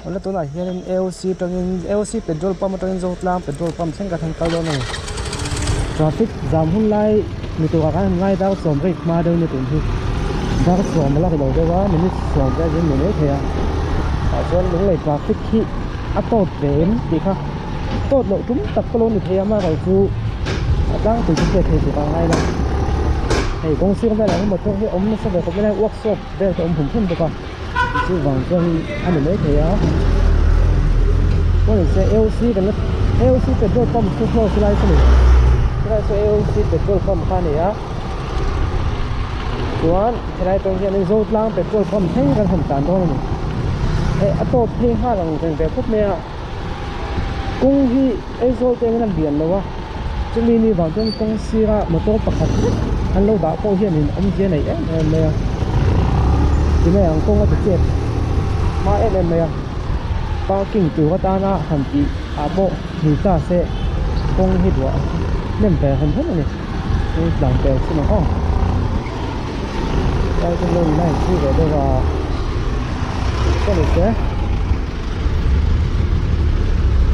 Awle tunah hianin AOC atangin AOC petrol pump atangin Zotlang petrol pump thleng ka thleng kal dawn a ni. Traffic zam hun lai ni turah khan an ngai dar sawm rate hma deuh ni tun hi dar sawm a la ri lo deuh a minute sawm vel hi a ni mai thei a tah chuan lunglei traffic hi a tawt ve em tih kha tawt loh tum tak pawh lo ni thei a amaherawhchu a tlangpui chu hriat theih tur a ngai lo hei kawng sir velah hian motor hi a awm nasa ve khawp mai a workshop vel te a awm hum hum bawk a chuvang chuan a ni mai thei a pawn se AOC kan la AOC petrol pump chu close lai chu a ni chulai chu AOC petrol pump kha a ni a chuan helai tawng hianin Zotlang petrol pump thleng kan han tlan dawn a ni hei a tawp phei nghal ang reng ve khawp mai a kawng hi Aizawl te angin a lian lo a chumi ni vang chuan kawng sira motor pakhat vek an lo dah pawh hianin awmzia nei em em mai a tinge ang kawng a ti chet hma em em mai a parking tur atana han tih ah pawh ni ta se kawng hi duah hnem ve hawm hawm a ni hei tlan pel chin ang aw lai chu lo line pui ve deuh a ka ni se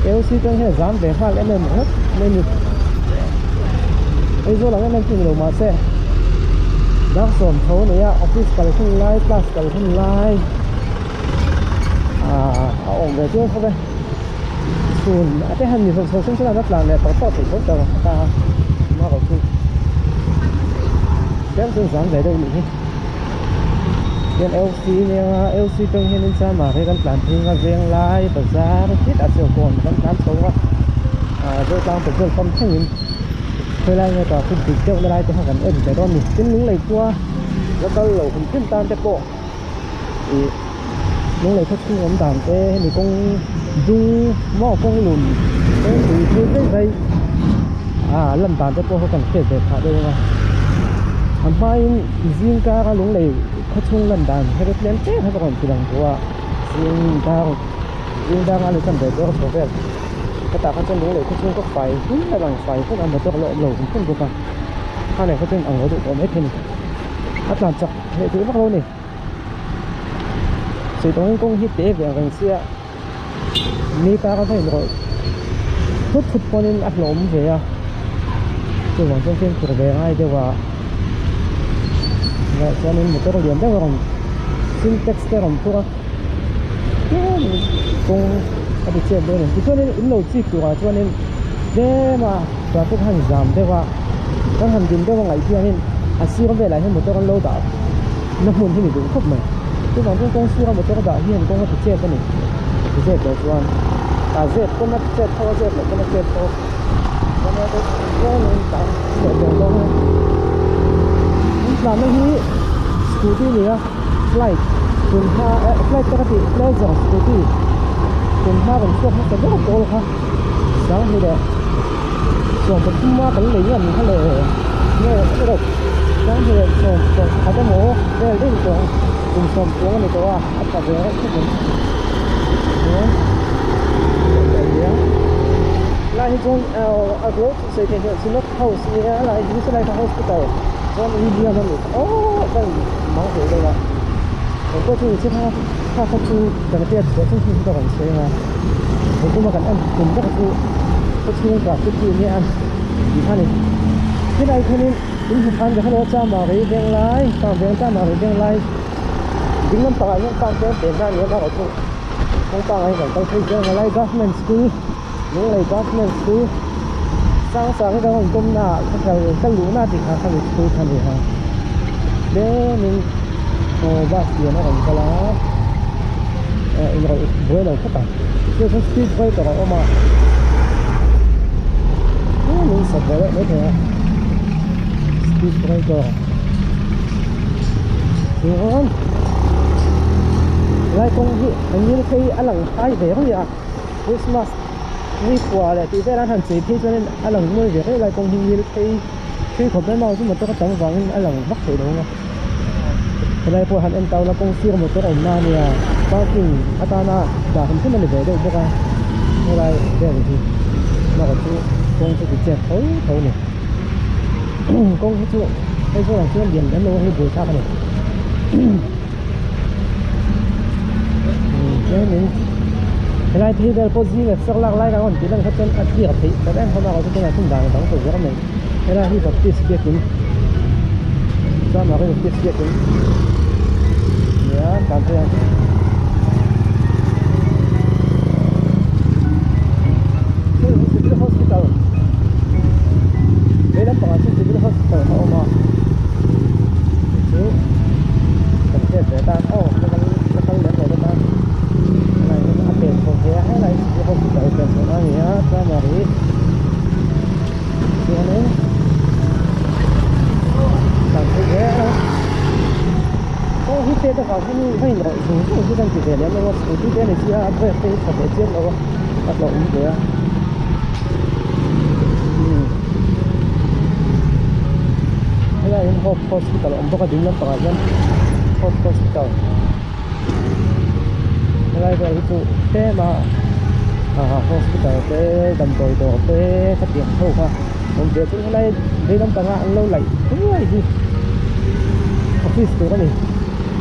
AOC tang hian zam ve nghal em em ringawt mai a ni Aizawl ang em em chu ni lo mahse dar sawm tho a nei a office kal hun lai class kal hun lai ah a awm ve chiang khawp e chhun a te han ni hlawh chho sen sen a tlan leh tawh tawh theih tho tawh a ta a chu tlem chuan zam ve deuh a nih hi hian LC nia LC tang hian in chama hi kan tlan phei nga veng lai bazar khit a cheu kawn kan tlan chho a ah Zotlang petrol pump thleng in khawilai nge traffic dik deuh na lai te kha kan en ve dawn a ni tin lunglei khua la kal lo hum hrim tan te pawh ih lunglei khaw chhung awm dan te hemi kawng dung maw kawng lun kawng tui phei phei phei ah lan dan te pawh kha kan hriat ve phah deuh ang a a hmain zing kara lunglei khaw chhung lan dan hre tlem tlem kha ka rawn ti lang duh a zing dar zing dar a ni chuan ve deuh a chho vel hetah khan chuan lunglei khaw chhung ka fai hun a lang fai hun a motor la awm lo hum hum bawk a a nei kha chuan ang lo deuh tawh maithei a ni a tlan chak leh duh vak lo a ni. Sitawng kawng hi te ve ang reng sia ni kar a va inrawlh thut thut pawhin a hlawm ve a chuvang chuan fimkhur ve ngai deuh a leh chuanin motor lian deuh a rawn sintex te a rawn phur a tlem kawng a ti chhiat dawn a ni tichuanin in lo chik turah chuanin tlem a traffic han zam deuh a kan han din deuh a ngaih hianin a sir velah hian motor an lo dah na hmun hi ni duh khawp mai chuvang chuan kawng sira motor dah hian kawng a ti chet a ni ti chet loh chuan a zep pawn a ti chet tho a zep loh pawn a chet tho an tlanna hi scooty a ni a flight tun hma eh flight te ka tih pleasure scooty tun hma rawn chhuak hmasa ber pawl kha sanghnih leh sawm pathum a kan lei ngam kha le nge emaw sanghnih leh sawm sawm pakhat emaw vel daih ni tawh ang kum sawm chuang a ni tawh a a tha ve reuh khawp mai chuan lai hi chuan a lo sawi theih hmel synod house nia lai hi chu lai kha hospital chuan William a ni aww ka in mang hle deuh a engpawh chu ni che kha kha kha chu kan hriat chhuah chu hei hi ka rawn sawi ang a he kuma kan en tum vek chu khaw chhung traffic hi nia tih kha a ni helai khianin in hmu phan ve kha chama rei veng lai farm veng chama rei veng lai ding lampangah hian farm veng pen na a ni a bakah chu kawng pangai kan kal phei zel ang a lai government school Lunglei government school sang sang hi kan rawn tum na ah ka kal ka luh na tih kha khami school kha a ni a tlemin aw bus lian a rawn kal a eh inrawlh buai lo khawp ang chu chuan speed breaker a awm a tlemin sawp ve deuh maithei a speed breaker chuan lai kawng hi a ngil phei a lang phai ve reuh a. Christmas ni kua leh tih vel an han chei phei chuanin a lang mawi ve reuh lai kawng hi ngil phei phei khawp mai mau chu motor a tam vangin a lang vak theih lo ang a helai pawh han en tau la kawng sir motor awm na ania parking atana dah hrim hrim a ni ve deuh bawk a helai vel hi erawh chu kawng chu ti chet tho tho a ni kawng hi chu hei zawn ang chuan lian lem lo a hei buaithlak a ni. Tlemin. Helai phei vel pawh zing leh sak lak lai kan rawn tih lan kha chuan a clear theih ta reng hlawm a kawr chu tunah chuan dan a dang ta zel mai. Helai hi Baptist biakin chuan Mary Baptist biakin nia tan phei ang. Hei hi Civil Hospital vei lampangah chuan Civil Hospital a awm a chu kan hriat ve tan aw la kal la kal lem lo te tan helai hian a pen chho thei a helai hi Civil Hospital pen chho na a ni a chuan Mary chuanin kan phei zel a aw hi te takah hian va inrawlh zung zung chu kan ti ve lem lo a scooty te a ni si a a brake te hi tha teh chiam lo a a hlauhawm ve a umm helaiah hian hope hospital a awm bawk a ding lampangah hian hope hospital helai vel hi chu tlem a ah hospital te damdawi dawr te khatiang ho kha awm ve chu helai vei lampanga an lo laih thuai hi office tur a ni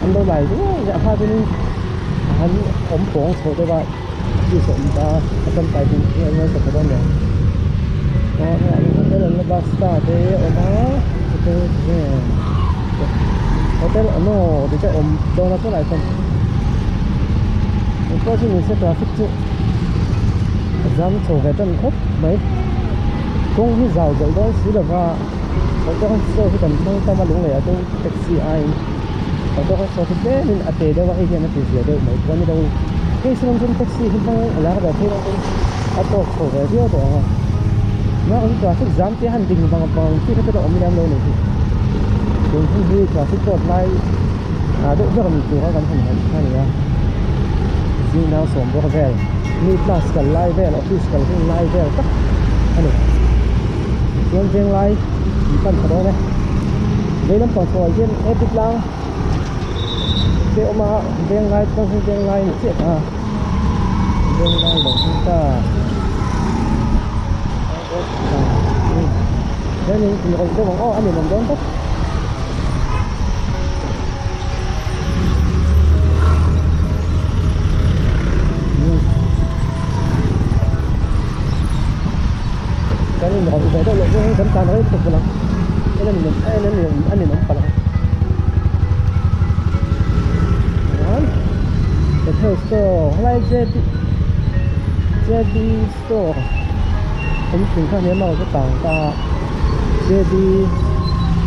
an lo lai duai a hma chuanin an awm pawng chho deuh a office a awm ta a tangkai pawh hi an ngaithla tha dawn nia aw helai hi hotel an la basta te a awm a hotel enge hotel ano tih te a awm dawn a chulai chuan engpawh chu nise traffic chu a zam chho ve tan khawp mai kawng hi zau belh dawn si lova auto rickshaw hi kan hmang tam a lung leh ah chuan taxi aiin auto rickshaw chu tlemin a te deuh a hei hian a ti zia deuh mai pawh a ni lo hei sawn chuan taxi hi hmang a lar ve phei lo chuan a tawk chho ve viau tawh ang a mahse chu traffic jam te han ding vang vang chi kha chu a awm lem lo a ni hi tun hun hi traffic road lai ah deuh ber ni tura kan han ngaih kha a ni a zing nau sawm bawk vel mi class kal lai vel office kal hun lai vel tak a ni chuan veng lai an pan tha dawn e vei lampang chho ah hian ap tlang te awm a veng lai chuan hei veng lai a ni chiah ta veng lai lo thleng ta hianin inrawlh deuh ang aw a ninawm dawn tawp. Kan inrawlh ve deuh loh zawngin kan tlan rei khawp ang en a ninawm en a ninawm a ninawm palh ang chuan hotel store helai J J B store awm thin kha nia mau chu tang ta a J B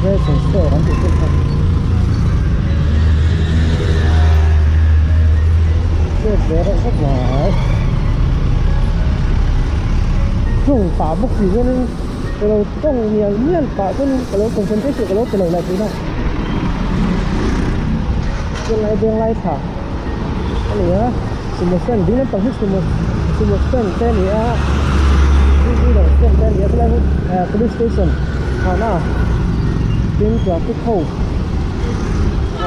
ration store an tih thin kha chet ve reuh vek mai hnung pah bawk si chuanin ka lo tawng mial mial pah chuanin ka lo concentration ka lo pe lo lah thin a tunlai beng lai tha a ni a sumo stand ding lampang hi sumo sumo stand te a ni a two wheeler stand te a ni a chulai hmun eh police station thana tin traffic ho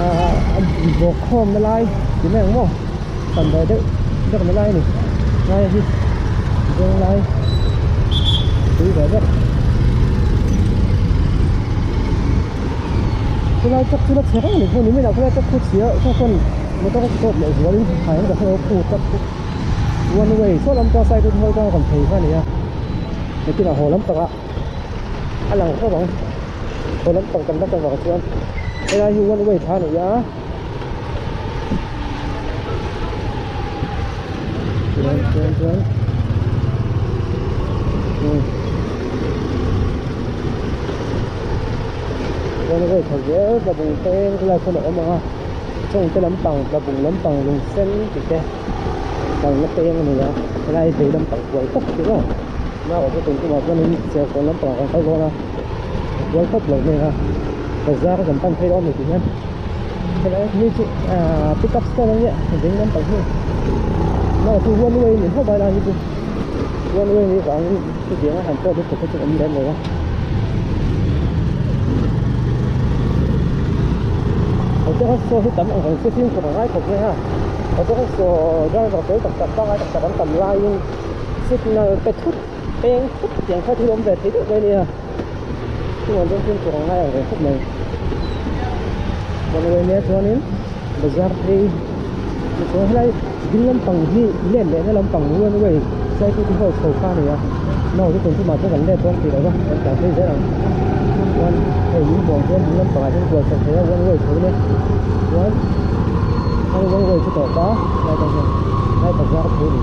ahh an bawk khawm na lai ti mai ang maw pan ve deuh deuh na lai a ni lai hi veng lai tui ve ber. Khulai tak chu la chhe reng ni pawh ni mai lo khulai tak khu chhia khaw sawn motor a stop leh zualin khai an ka hre lo khu tak khu one way saw lam chuan side hawi chuan a rawn phei kha a ni a nakinah haw lampangah a lang khawp ang haw lampang kan la ta vang chuan helai hi one way tha a ni a chuan chuan chuan umm. Chuan a vawi khat zel tlabung peng khulai khawn a awm ang a chung te lampang tlabung lampang lung sen tih te kalna peng a ni a helai vei lampang kual khawp tih maw naupang chu tum tumah chuanin serkawn lampang ah kan kal dawn a kual khawp lo mai a bazar kan pan phei dawn a ni tih hian helai hi chu ahh pick up stand a nia ding lampang hi naupang chu one way a ni khawp a helai hi chu one way a nih vangin chutiang a han pawh lutuk hi chu awm lem lo a. Auto rickshaw hi tam ang reng chu fimkhur a ngai khawp mai a auto rickshaw driver fel tak tak pangngai tak tak an tam laiin signal pe thut peng thut tiang kha thil awm ve thei deuh mai a nia chungah chuan fimkhur a ngai ang reng khawp mai one way nia chuanin bazar phei tichuan helai. Ding lampang hi let lehna lampang one way Saikuti hall chho kha a ni a, naute tun tumah chuan kan let dawn tih lova kan tlan phei zel ang. Chuan hei min buang chuan ding lampangah hian kual chho thei a one way chho nia chuan hei one way chu tawp a lai tang hian lai bazar phei a ni.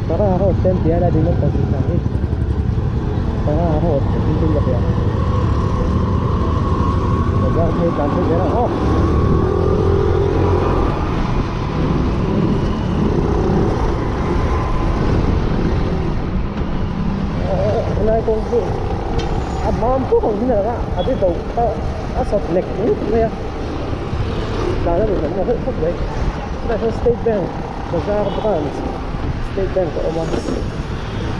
Tara road te an ti a lai ding lampang chhuk thlang hi Tara road tih chu ka hria bazar phei tlan phei zel ang aw. Helai kawng chu a mam puk ang hian a lang a a ti do kha a sawt lek lut mai a tlan a ni hlawm maw khawp mai tunah hian state bank bazar branch state bank a awm a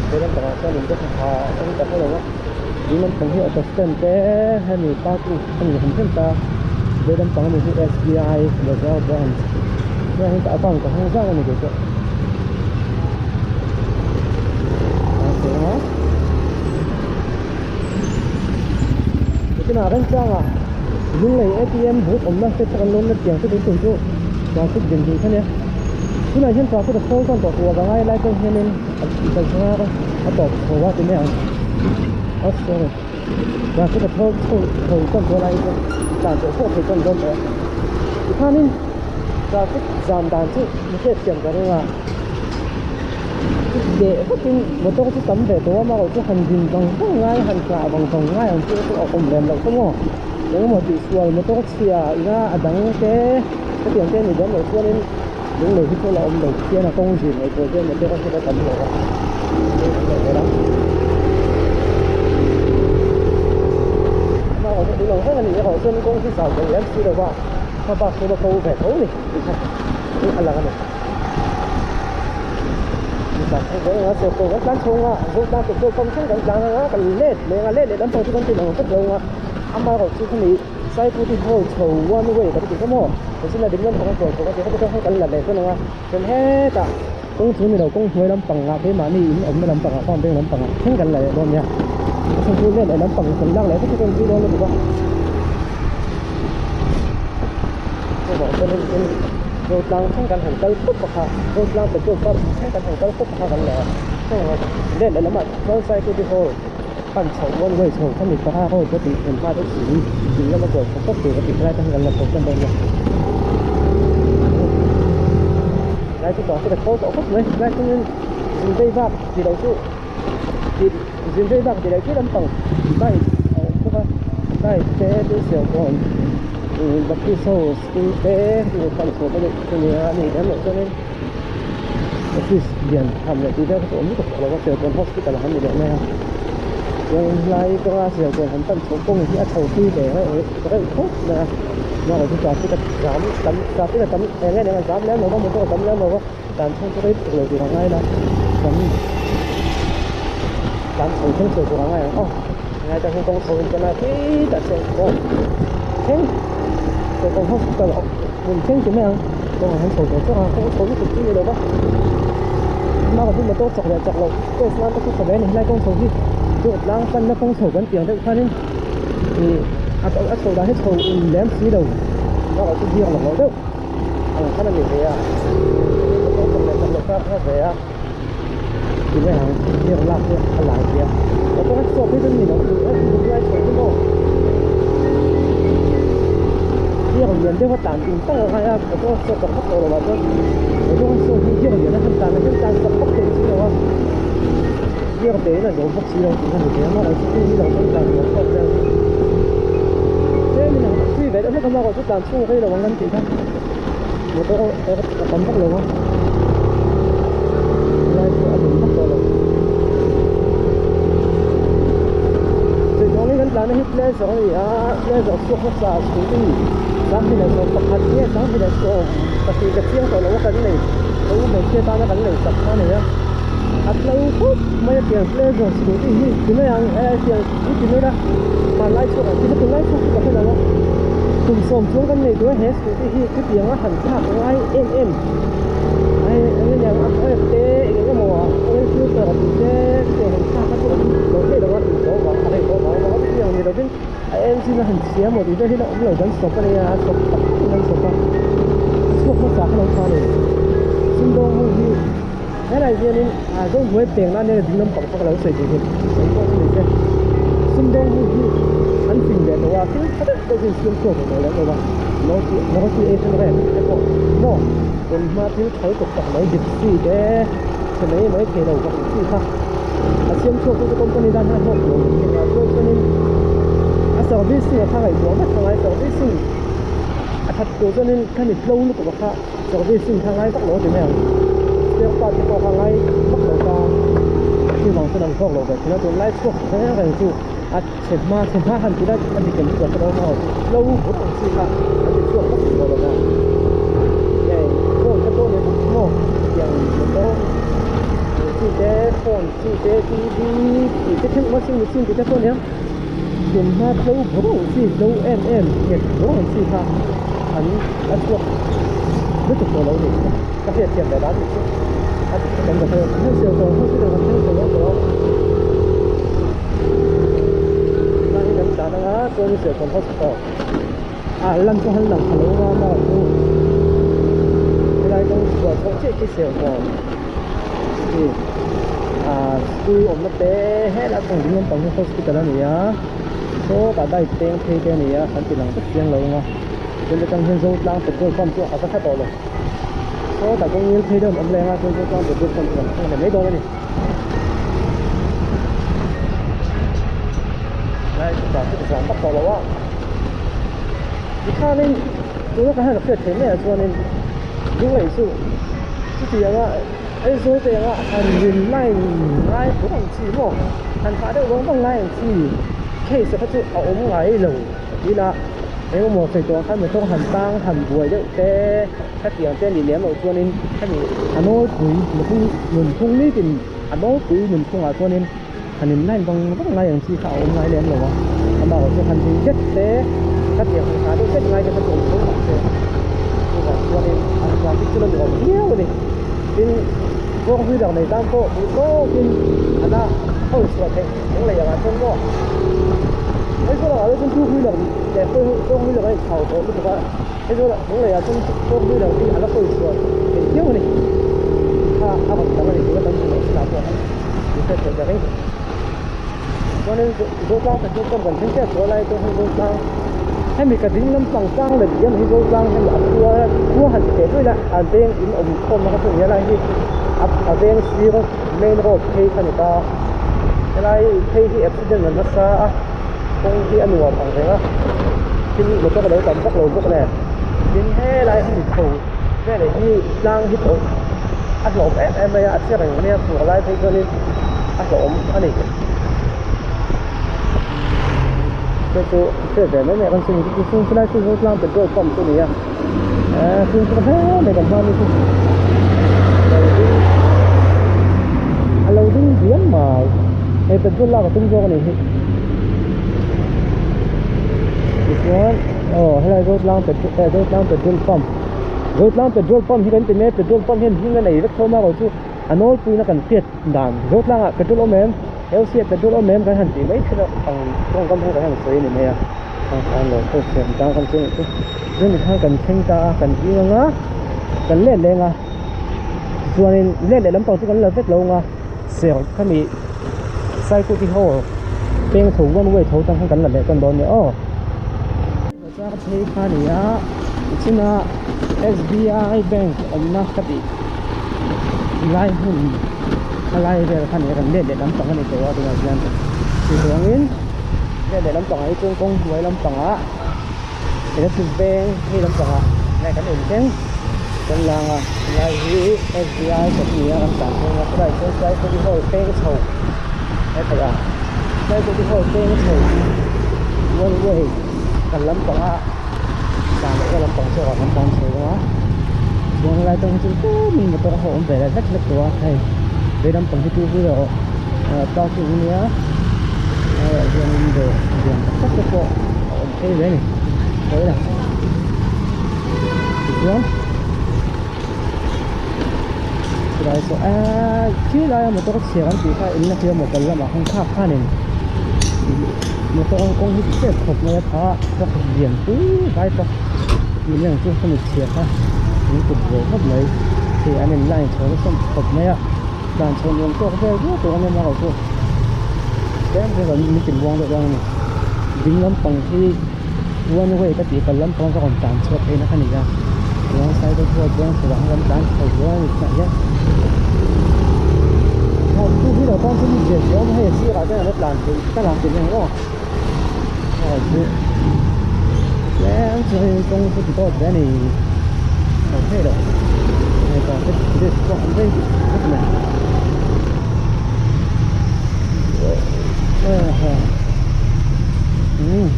he lampangah chuan in te tha tha a awm ta hlawm a ding lampang hi auto stand te hemi parking a ni hrim hrim ta vei lampang ami hi S B I bazar branch tunah hian ka account ka hawng zan a ni kei pawh tunah remchangah Lunglei A T M booth awmna te kan lawmna tiang te tun chu traffic din duh kha nia tunah hian traffic a khawl chuan tawh tur a ngai lai pawh hianin a bazar a tawp chho a ti mai ang a sorry traffic a thawl chho chho chuan tawh lai chuan tlan tawh pawh thei chuan dawn tawh a tikhanin traffic zam dan chu mi hriatthiam ka ring a leh vatin motor chu tam ve tawh a amaherawhchu han din vang vang ngai han nghah vang vang ngai ang chu a awm lem loh kha maw engemaw tihsual motor chhia ina a dang te hetiang te a nih dawn loh chuanin lunglei hi chu a la awm lo khian a kawng zin ngaihtuah chuan motor a hriat a tam lo a amaherawhchu tun ang reng a nih erawh chuan kawng hi zau thei lem si lo va hmabak chu la ko ve tho a ni tih kha chu a lang a ni. Kan tlan chhung a Zotlang petrol pump thleng kan tlan anga kan let leng a let leh lampang chu kan ti lang vek lo ang a amaherawh chu khami Saikuti hall chho one way kan ti kha maw china ding lampang a kual chho kan ti kha te chuan kan la leh dawn ang a chuan hetah kawng chu ni lo kawng hnuai lampang ah keimahni in awmna lampang ah farm veng lampang ah thleng kan la leh dawn nia a chhan chu let leh lampang kan lak leh vek chu kan zui dawn lutuk a. Chuvang chuanin tin Zotlang thleng kan han kal khawp a kha Zotlang petrol pump thleng kan han kal khawp a kha kan leh a let leh lamah chuan Saikuti hall pan chhoh one way chho kha mi panga road ka tih thlen hma deuh siin ding lama kual chho khawp tur ka tih lai te khan kan la chho tan dawn nia lai chu tah chu ka thawl tawh khawp mai lai chuanin zin vei vak tih loh chu zin vei vak tih loh chu lampang bike a awm bawk a bike te tin siam pawh a awm Baptist ho school te pan chhuah te deuh chu nia a nih lem loh chuanin office lian tham leh tih vel kha chu awm lutuk tawh lo a Serkawn hospital han ni leh mai a chuan helai kawnga Serkawn han pan chhoh kawng hi a chho thui ve reuh reuh khawp mai a amaherawhchu chu traffic a zam tam traffic a tam eng em em a zam lem lo va motor a tam lem lo va dan chhung chu rei tuk lo tur a ngai la kan dan chho thleng chho tur a ngai ang aw helai te hi kawng chho in chuan a khitah Serkawn thleng Serkawn hospital hmun thleng ti mai ang kawng ah hian chho tawh chauh a kawng chho lutuk chu ni lo va hma ka chu motor chak leh chak loh test nan te chu tha ve a ni helai kawng chho hi chu tlang panna kawng chho kan tih ang deuh khanin ih a a chho dan hi chho in lem si lo bakah chu biak loh loh deuh ang khan a ni ve a motor chak leh chak loh kha a kha ve a ti mai ang biak lak chu a lai ve a motor a chhuak hi chu ni lo lai chho chu maw biak lian deuh a tlan tum tak a ngai a motor a chhuak tak vak tawh lo ah chuan motor a chhuak hi biak lian a han tlan a hian tlan chak vak thei si lo a biak te in a zo bawk si lo tih kha ni ve a amaherawhchu chu ni lo chuan tlan nuam tawk vel tlem in a thui ve deuh hlek a amaherawhchu tlan chhung rei lo ang kan tih kha motor a tam vak lo a helai pawh a lum vak tawh lo chutawng in kan tlan na hi pleasure a ni a pleasure chhuak hmasa scooty 21 nge 17 ka chiang tawh lo a kan nei ka u hmeichhia tana kan nei sak kha a nei a a tlo khawp mai a tiang pleasure scooty hi ti mai ang eh tiang hi ti mai la hmanlai chhuak ang chi kha tunlai chhuak chu ka hre lo a kum sawm chuang kan nei tur a he scooty hi chutiang a han thlak ngai em em ai eng nge niang a oil te eng eng emaw oil filter tih te chutiang han thlak kha chu awm lo thei lo a tih tawh vang a rei tawh vang vang a chutiang ni lovin a engine a han chhia maw tih vel hi la awm lo kan stop a nia a stop tak takin kan stop a a chhuak hmasa kha lo tha a ni. Helai hianin ah Zohnuai peng nan hian ding lampang kha ka lo sawi thei hi eng pawh chu ni se sumdawng ho hi an fing leh tawh a thil tha deuh deuh hi an siam chhuak ve tawh lem lo va North Asian rep te pawh maw tun hma thil thal tuk tak mai gypsy te chhe mai mai thei lo vak chi kha a siam chhuak tu te company tan hian hlawk lo thei a chuan chuanin a servicing a kha ngaihtuah vek a ngai servicing a that tur chuanin khami tlo lutuk a kha Servicing kha ngai vak lo a ti mai ang. Spare part te pawh kha ngai vak lo ta. Chuvang chuan an hlawk lo ve thin a, tunlai chhuak reng reng chu a chhe hma chhe hma han tih lai a dik em chuan ka lo hma lo vut ang chi kha an ti chhuak vak tawh lo va. Hei phone te pawh ni vek maw tiang motor ang chi te phone chi te TV tih te thil washing machine tih te pawh nia tunhma tlo vut ang chi tlo em em nghet vut ang chi kha an a chhuak lutuk tawh lo ni ka hriat thiam leh dan ni chu a dik kan ka hre hre sel tawh hospital kan thleng tawh tawh lai hi kan tlan anga chuan Serkawn hospital ah lan chu han lang thla lo a maw chu helai kawng chhuah chhoh chiah khi Serkawn hi ah school awmna te helai kawng ding lampang hi hospital a ni a sawtah bike peng phei te a ni a kan ti lang vek chiang lo anga. Chuan atang hian Zotlang petrol pump chu a va hla tawh lo. Sawtah kawng ngil phei deuh an awm leng a, chuan Zotlang petrol pump chu kan thleng leh mai dawn a ni. Lai chu traffic zam vak tawh lo a. Tikhanin tuna kan han hriat theih maiah chuanin Lunglei chu chutianga Aizawl te anga han rin line ngai bawk ang chi maw han hah deuh vang vang lai ang chi case kha chu a awm ngai lo. Ila engemaw sawi tawh ang khan motor han tang han buai deuh te hetiang te a nih lem loh chuanin hemi a nawlpui mihring nunphung nitin a nawlpui nunphungah chuanin han in line vang vang lai ang chi kha a awm ngai lem lo a amaherawhchu chu han ding det te hetiang han nghah deuh det ngai te kha chu awm tho mah se chuvang chuanin an traffic chu la nuam viau a ni tin four wheeler nei tan pawh duh tawkin a la hawi chhuah theih. Lunglei angah chuan maw Aizawl ah chuan two wheeler leh four wheeler a inchhau tawh lutuk a Aizawl ah Lunglei ah chuan four wheeler hi a la hawi chhuah thei viau a ni kha a rawn tam a ni tuna kan hmu loh chinah pawh khan min hriat theih ber in chuanin Zotlang petrol pump kan thleng chiah tawh lai chuan hei Zotlang hemi ka ding lampang tlang leh diam hi Zotlang hemi a khua khua han ti teh duai la a veng in awm khawmna kha chu a ni a lai hi a veng sir main road phei kha a ni ta. Helai phei hi accident a nasa a kawng hi a nuam ang reng a thil motor a lo tam vak lo bawk nen tin helai hemi chho veleh hi tlang hi tawh a hlawm em em mai a a che reng mai a fur lai phei chuanin a hlawm a ni chu chu hriat ve mai mai kan chhung chu chu helai chu tlang petrol pump chu a ni a eh fimkhur hle mai kan hma mi chu a lo ding a lo ding diam mai hei petrol lak a tum zawk a nih hi tichuan aw helai Zotlang petrol eh Zotlang petrol pump Zotlang petrol pump hi kan ti mai a petrol pump hian hming a nei vek tho marawh chu a nawlpuina kan hriat dan Zotlang ah petrol awm em LC ah petrol awm em kan han tih mai thin a ang tawngkam ho kan han sawi a ni mai a. Khan lo pawh siam tang kan chu chu chumi khan kan thleng ta a kan ding anga kan let leng a tichuanin let leh lampang chu kan la vek lo anga ser khami saikuti ho peng tho one way tho tang khan kan la leh tan dawn nia aw bazar phei kha a ni a tichina S_B_I bank awmna ka tih lai hmun khalai vel kha a ni a kan let leh lampang a ni tawh a tunah hian tichuanin. Hei leh lampangah hi chuan kawng hnuai lampangah electric veng hei lampangah nge kan en thleng kan lang a helai hi S B I kan ni a kan tlan pheng a chulaiah chuan saikawti hall peng chho hethei a saikawti hall peng chho one way kan lampangah tlan leh ka lampang zawkah kan tlan chho a chuan helai atang hi chuan tlemin motor ho awm ve leh vek vek tawh a hei vei lampang hi two wheeler parking a nia. Helaiah hianin dawr lian tak tak te pawh a awm phei ve a ni sawi la tichuan chulai saw eee khi laia motor chhia kan tih kha in la hria maw kal lamah khan khak khanin motor kawng hi chep khawp mai a tha truck lian pui vai truck tih mai ang chu hemi chhia kha min kut ve khawp mai hei an in line chho nasa khawp mai a. Tlan chho nuam tawk vel viau tur a nia marawh chu tlem tlem kan min tin muang deuh dawn a ni. Ding lampang hi one way ka tih kal lampang ka rawn tlan chhuak phei na kha ni a chuan cycle pawh chuan chho ah kan tlan chho zel a ni tunah hian two wheeler tan chuan zir zir awm a hei a sirah te an la tlan theih ka lang tih nen aw marawh chu tlem chu hei kawng chu ti tawt ve a ni lo thei lo hei traffic police pawh an vei vek mai umm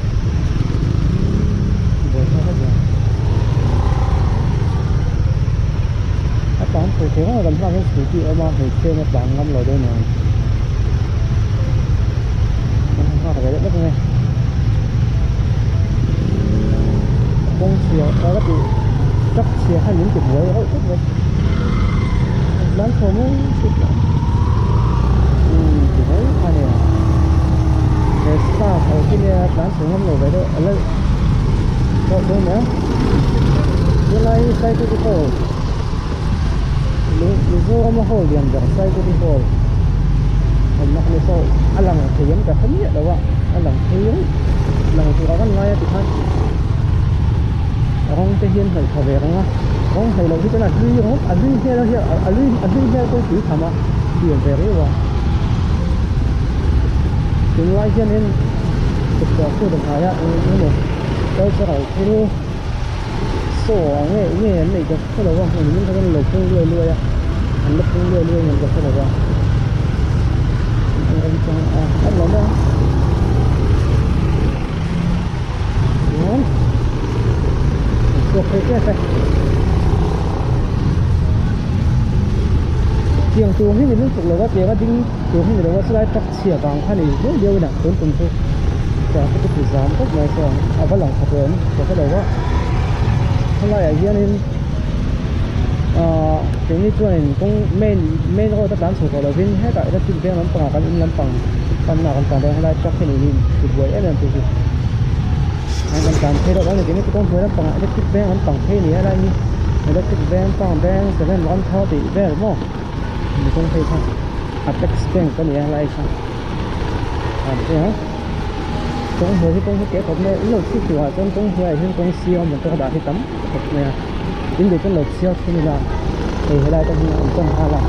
a tlan thei thei reng a kan hmaah hian scooty a awm a hmeichhia in a tlan ngam lo deuh nen an nghak ve deuh vek mai kawng chhia ka la tih truck chhia khan min ti buai reuh tlat mai tlan chho mai umm ti mai kha nia he staff ho khi nia tlan chho ngam lo ve deuh a la pawh dawn nia helai saikawti hall Mizorama hall lian ber saikawti hall awmna kha ni saw a lang thei em ka hre miah lo a a lang thei reng lang tur a kan ngai a tikhan rawng te hian hnawih tha ve reng a rawng hnawih loh hi chuan a hlui ringawt a hlui hmel hian a hlui a hlui hmel pawh tui tham a pian ve riau a tunlai hianin tukverh chu rawn hnai a eng emaw cultural thil saw ang nge nge an neih ka hre lo a hmun hmun kha chuan an lo phung luai luai a an la phung luai luai ang ka hre lo a an remchang a an lo mai ang chuan an chhuak phei tep e tiang tur hi ni lutuk lo a tiang a ding tur hi ni lo a chulai truck chhia vang kha ni viau viau in a tun tum chu traffic a ti zam khawp mai chuan a va lang khat em ka hre lo a helaiah hianin ahh keini chuanin kawng main main road a tlan chho tawh lovin hetah electric veng lampangah kan in lampang panna kan tlan dawn helai truck hi niin ti buai em em tu hi an kan tlan phei deuh a ni keini chu kawng hnuai lampangah electric veng lampang phei a ni a helai hi electric veng pang veng seven one thar tih vel maw mi kawng phei kha apex bank a ni a helai kha a ni ang kawng hnuai hi kawng hi ke khawp mai a in lo chhuk turah chuan kawng hnuaiah hian kawng siam awm ang te dah hi tam khawp mai a in leh chuan lo chhiar thin ila hei helai te hi an tan nghal a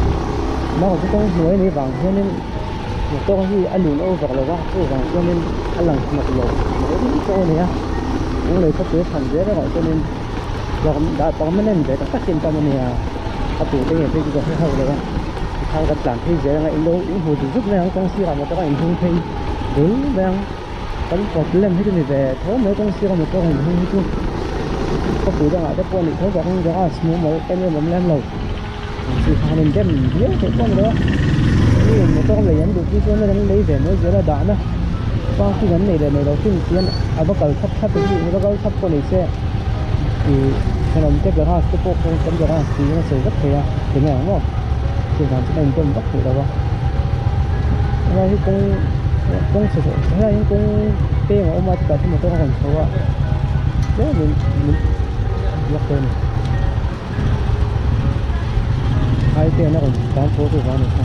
mahse chu kawng hnuai a nih vang hianin motor hi a lun over lo va chuvang chuanin a lang hnawk lo mai pawh a ni a lunglei khawpui a chhan zel erawh chuanin dah permanent ve tak takin tam a nia a tute nge phei chu ka hre hauh lo a tikhan kan tlan phei zel anga in lo inhmu zut zut mai ang kawng sirah motor a inhung phei dul mai ang. Kan problem hi chu ni ve tho mai kawng sira motor in hung hi chu khawpui dangah te pawh a nih tho vang in garage mumal em em awm lem lo ang chi khan in dem viau theih pawh a ni lo a mi in motor lei an duh phei chuan an lei ve mai zel a dahna parking an nei leh nei lo hrim chian a va kal thap thap hi a va kal thap pawh ni se ih thenawm te garage te pawh kawng kan garage tiin a sawi vek thei a ti mai ang maw chuvang chuan a in dem vak theih lo a helai hi kawng. Kawng chhe zawh helai hian kawng peng a awm a chutah chuan motor a rawn chho a tlem in min block dawn a ni phai te an rawn tlan chho chu vang a ni kha.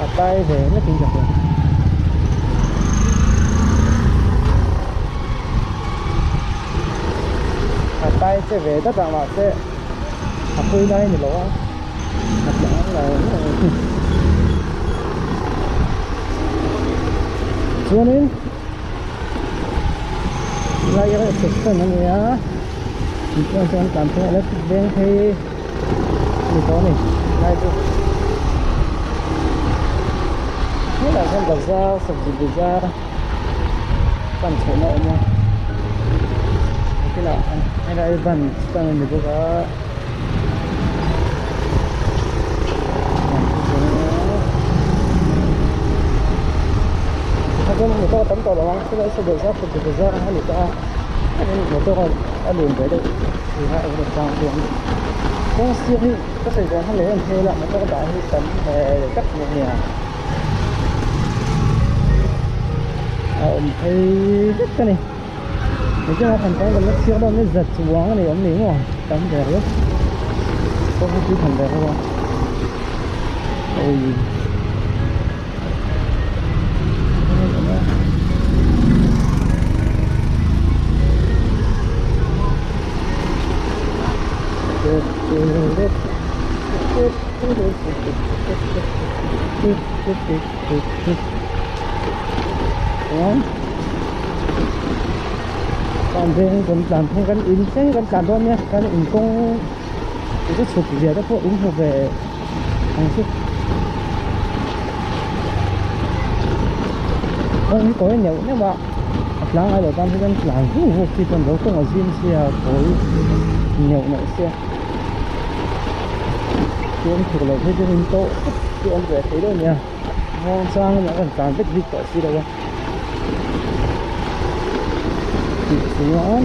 A tai ve hlek in ka hria a tai che ve dat a mahse a pui lai a ni lo a a tlang lo chuanin lai erawh section a ni a tichuan chuan tlan phei electric veng phei a ni tawh a ni lai chu helaiah hian bazar sabzi bazar pan chhohna a awm a kinah helai ban stand a ni bawk a. chuan motor a tam tawh lo ang chulai saw bazar kawt bazar ang a ni tawh a motor a lun ve deuh tih a engemaw chang chuan kawng sir hi ka sawi zawng kha leh em hmel a motor dah hi tam hmel tak mai a nia a awm phei vek a ni tichuan a than kan la chhiar dawn nia zat chuang a ni awm ni maw tam ve riau kawng hi tui than ve riau a awii. Chuan kan veng kan tlan phei kan in thleng kan tlan dawn nia kan in kawng chu chhuk zia te pawh in hmu ve ang chu kawng hi kawi neuh neuh a a tlang ai lo tan hi chuan tlan vuk vuk chi chuan lo kawng a zim sia kawi neuh neuh sia chuan thuk loh phei chuan in tawh chu awm ve thei deuh a nia muang chang a kan tlan vek bik tawh si lo a tih chuan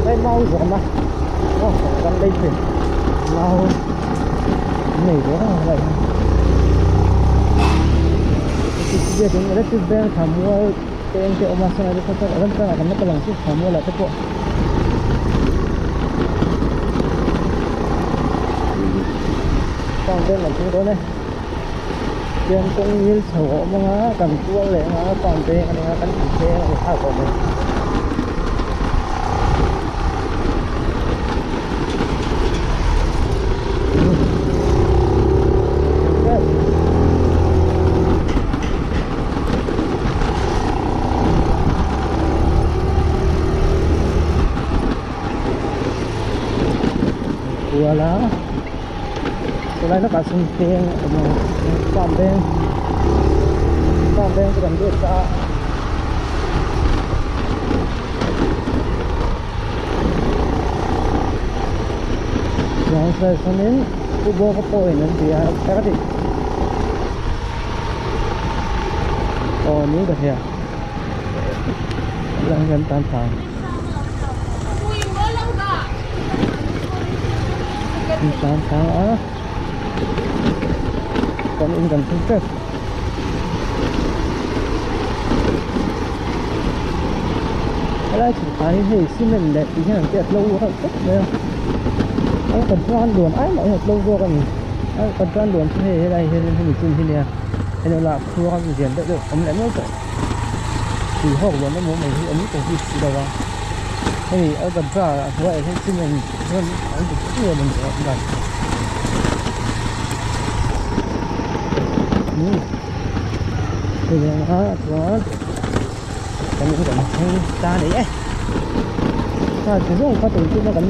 Đây mau rồi mà gần đây thì mau này đó lại biakin electric bank thamual te eng te a awm a chuan ah te chuan ram tangah kan la kal ang chu thamual ah te pawh farm veng kan thleng dawn e chuan kawng ngil chho a awm ang a kan tual leh ang a farm veng a ni ang a kan incheng a ni thlak awm e. Kual a chulai lakah sawn peng a awm a farm veng farm veng chu kan lut ta a. Chuan sawi sawn in Pu Bawka pawhin an ti a ka ti aw ni ka hria lang hian tan thang tan thang a kan in kan thleng tep. Helai chhukah hi hei cement leh tih hian an tiat lo reuh khawp mai a a kan chuan luan ai mah hian a tlo zawk a ni a kan chuan luan chu hei helai hian hemi chin hi nia hei lo lah khuang a lian deuh deuh awm leh nual tawh tui hawk luan emaw mai hi awm tawh bik si lo a hei alcantara a hnuaiah hian cement hian an ti chiah em a ni a dan hei ang a chuan kan in kan thleng ta a ni e kha ti zawng kha tun tuna kan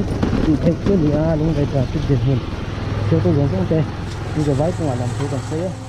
tih theih chu a ni a lung leh traffic dinhmun thil te zawng zawng te mi vai kawngah lam thu kan sawi a.